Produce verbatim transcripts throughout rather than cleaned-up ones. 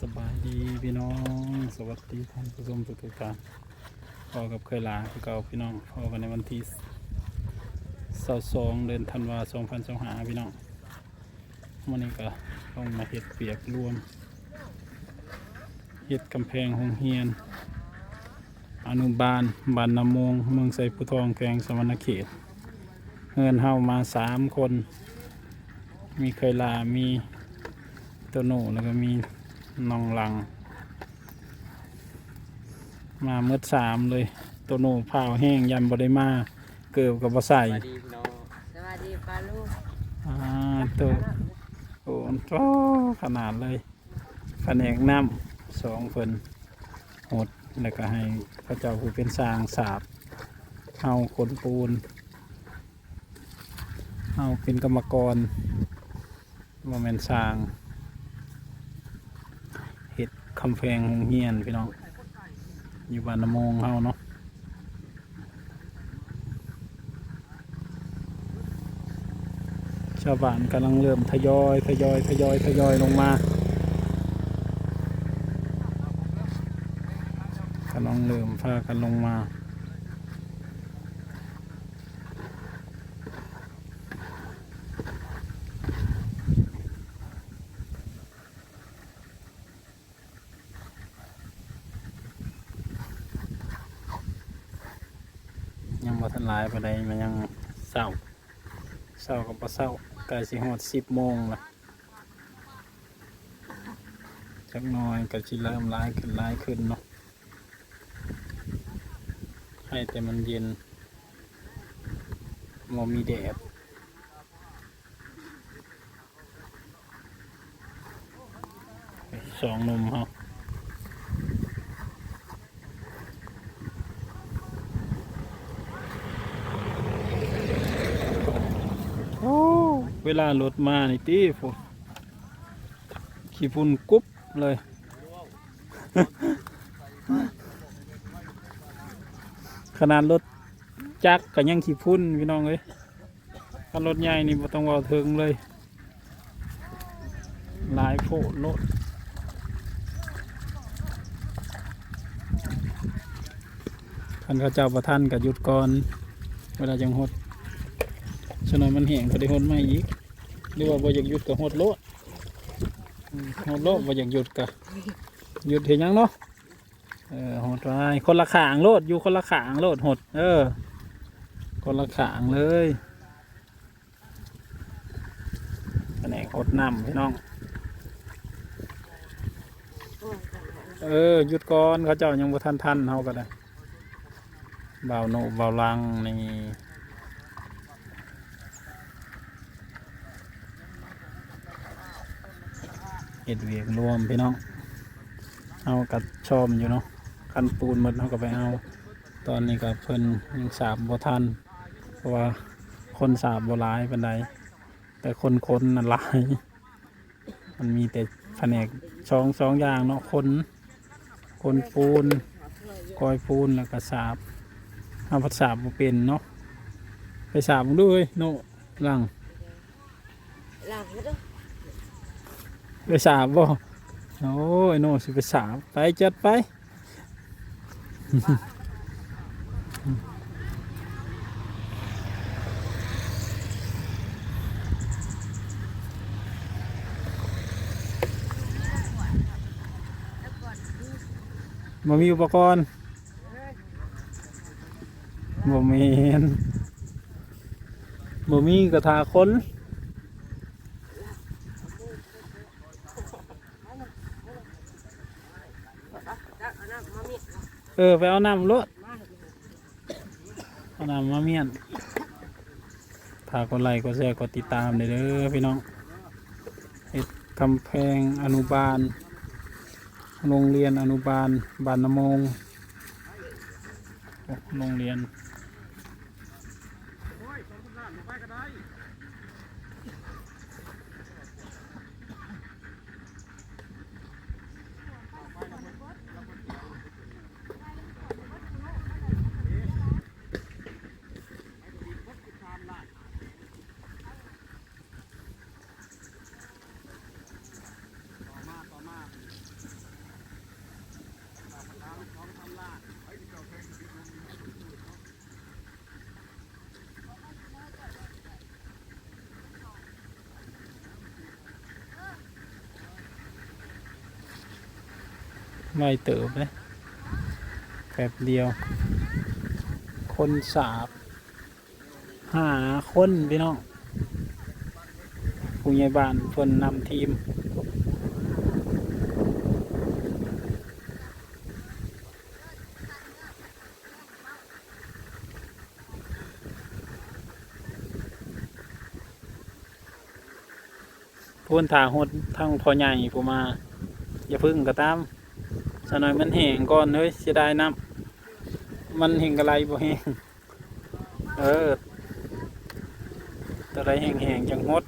สบายดีพี่น้อง สวัสดีท่านผู้ชมทุกๆท่าน พอกับเคยลาคือเก่าพี่น้อง พอกันในวันที่ซาวสอง เดือนธันวา สองพันซาวห้า พี่น้อง มื้อนี้ก็ต้องมาเฮ็ดเปียกรวม เฮ็ดกำแพงโรงเรียน อนุบาลบ้านนาโมง เมืองไชภูทอง แขวงสะหวันนะเขต เฮือนเฮามาสามคน มีเคยลา มีโตโน่ แล้วก็มีน้องหลัง มาหมดสามเลย โตโน่พาวแห้ง ยันบ่ได้มา เกิบก็บ่ใส่ สวัสดีพี่น้อง สวัสดีป้าลุง อ่า โต โอ้โห ขนาดเลย ผนกน้ำสองเพิ่นหด แล้วก็ให้เขาเจ้าผู้เป็นช่างสาบ เฮาขนปูน เฮาเป็นกรรมกร บ่แม่นช่าง เฮ็ดกำแพงโรงเรียนพี่น้อง อยู่บ้านนาโมงเฮาเนาะ ชาวบ้านกำลังเริ่มทยอย ทยอย ทยอย ทยอยลงมา กำลังเริ่มพากันลงมา ยังบ่ทันหลายปานใด มันยังเช้า เช้าก็บ่เช้า ใกล้สิฮอดสิบโมงละ จักหน่อยก็สิเริ่มหลายขึ้น หลายขึ้นเนาะ ให้แต่มันเย็น บ่มีแดด สองหนุ่มเฮา โอ้ เวลารถมานี่ติ ขี้ฝุ่นกุบเลย ขนาดรถจักรก็ยังขี้ฝุ่นพี่น้องเอ้ย คันรถใหญ่นี่บ่ต้องเว้าถึงเลย หลายโพดโลด คันเขาเจ้าบ่ทันก็หยุดก่อน เวลาจั่งหด ซะหน่อยมันแห้งก็ได้หดใหม่อีก หรือว่าบ่อยากหยุดก็หดโลด อืม หดโลด บ่อยากหยุดก็หยุดเฮ็ดหยังเนาะ เออ หดไป คนละข้างโลด อยู่คนละข้างโลด หด เออ คนละข้างเลย ผนกหดน้ำพี่น้อง เออ หยุดก่อน เขาเจ้ายังบ่ทันทันเฮาก็ได้ บ่าวโน บ่าวลังนี่ เฮ็ดเวียกรวมพี่น้อง เฮาก็ซ่อมอยู่เนาะ คันปูนหมดเฮาก็ไปเอา ตอนนี้ก็เพิ่นยังสาบบ่ทัน เพราะว่าคนสาบบ่หลายปานใด แต่คนขนน่ะหลาย มันมีแต่แผนกสอง สองอย่างเนาะ ขน ขนปูน กอยปูน แล้วก็สาบ เอาผัดสาบบ่เป็นเนาะ ไปสาบมึงดูเฮ้ย โน่ หลัง หลังมาดู ไปสาบบ่ โอ้ย โน่สิไปสาบ ไป จัดไป บ่มีอุปกรณ์ บ่แม่น บ่มีกระทาคน เออ ไปเอาน้ำโลด เอาน้ำมาเมียน ฝากกดไลค์ กดแชร์ กดติดตามเด้อพี่น้อง เฮ็ดกำแพงอนุบาล โรงเรียนอนุบาลบ้านนาโมง โรงเรียน ต่อมา ต่อมา ไวเติบเลย แป๊บเดียว คนสาบ ห้าคนพี่น้อง ผู้ใหญ่บ้านเพิ่นนำทีม พู้นถ่าหดทั้งพ่อใหญ่ผู้มา อย่าพึ่งก็ตาม สะหน่อยมันแห้งก่อนเฮ้ย เสียดายน้ำ มันแห้งกะไรบ่แห้ง เออ ตัวใดแห้งๆจังหด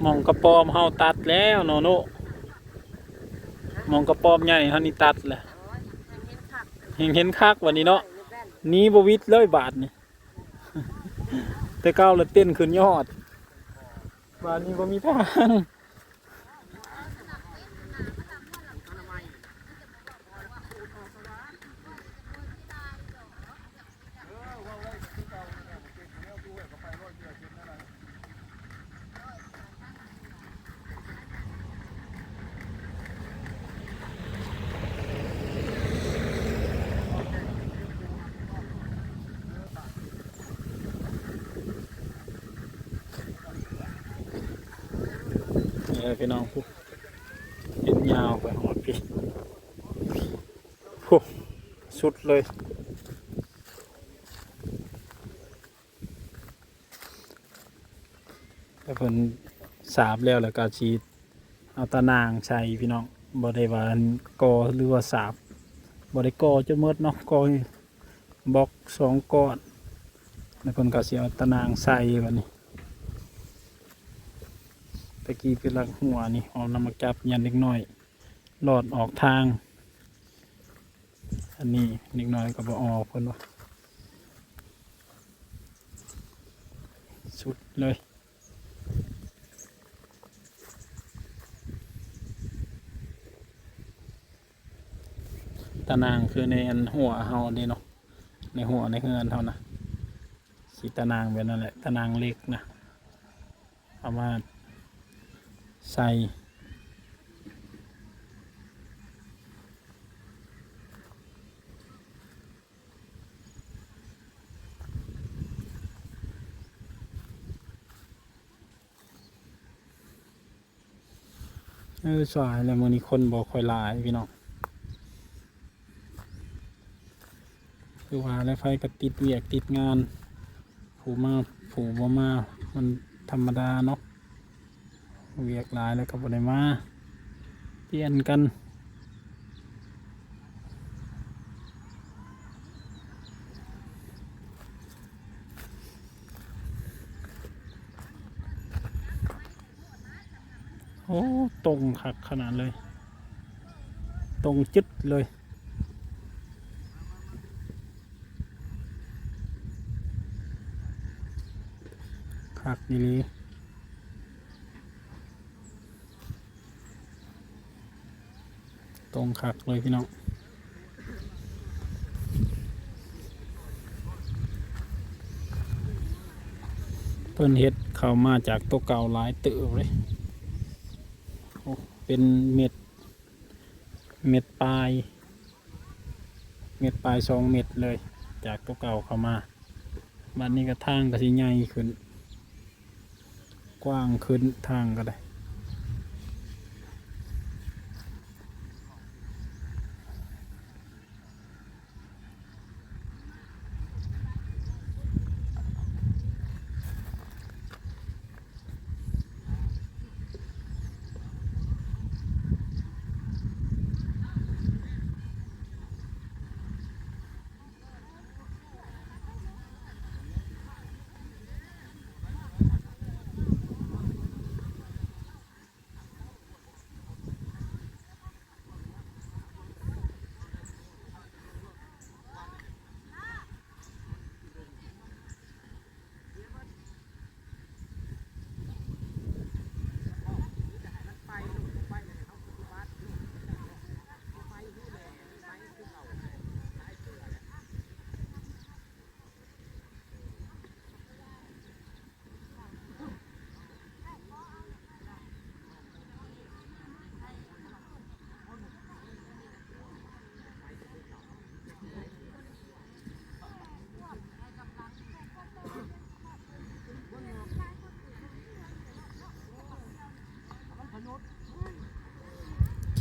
หม่องกระป๋อมเฮาตัดแล้วเนาะโน หม่องกระป๋อมใหญ่เฮานี่ตัดแหละ แฮงเห็นคักวันนี้เนาะ หนีบ่หวิดเลยบาดนี่ แต่เก่าละเต้นขึ้นยอด บาดนี้บ่มีทาง นี่เลยพี่น้อง ผู้เห็นยาวไปหอดพี่ ผู้สุดเลย แต่เพิ่นสาบแล้ว แล้วก็สิเอาตะนางใส่พี่น้อง บ่ได้ว่าอันก่อหรือว่าสาบ บ่ได้ก่อจนหมดเนาะ ก่อบล็อกสองก้อน แล้วเพิ่นก็สิเอาตะนางใส่บัดนี้ ตะกี้เป็นหลักหัวนี่ เอานำมาจับยันเด็กน้อย หลอดออกทาง อันนี้เด็กน้อยก็บ่ออกเพิ่นว่า สุดเลย ตะนางคือในอันหัวเฮานี่เนาะ ในหัวในเฮือนเฮานะ สิตะนางแบบนั้นแหละ ตะนางเหล็กนะ เอามาใส่ เออ สายแล้ว มื้อนี้คนบ่ค่อยหลายพี่น้อง คือว่าแล้ว ไผก็ติดเวียกติดงาน ผู้มาผู้บ่มา มันธรรมดาเนาะ เวียกหลายแล้วก็บ่ได้มา เปลี่ยนกัน โอ้ ตรงคักขนาดเลย ตรงจึ๊ดเลย คักอีหลี ตรงคักเลยพี่น้อง เพิ่นเฮ็ดเข้ามาจากตัวเก่าหลายเติบเลย โอ้ เป็นเม็ด เม็ดปลาย เม็ดปลายสองเม็ดเลย จากตัวเก่าเข้ามา บัดนี้ก็ทางก็สิใหญ่ขึ้น กว้างขึ้นทางก็ได้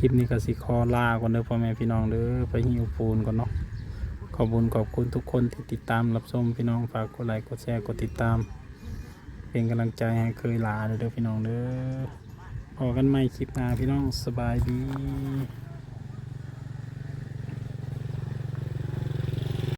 คลิปนี้ก็สิขอลาก่อนเด้อพ่อแม่พี่น้องเด้อ ไปหิวปูนก่อนเนาะ ขอบคุณขอบคุณทุกคนที่ติดตามรับชมพี่น้อง ฝากกดไลค์กดแชร์กดติดตาม เป็นกำลังใจให้เคยหลาเด้อพี่น้องเด้อ พอกันใหม่คลิปหน้าพี่น้อง สบายดี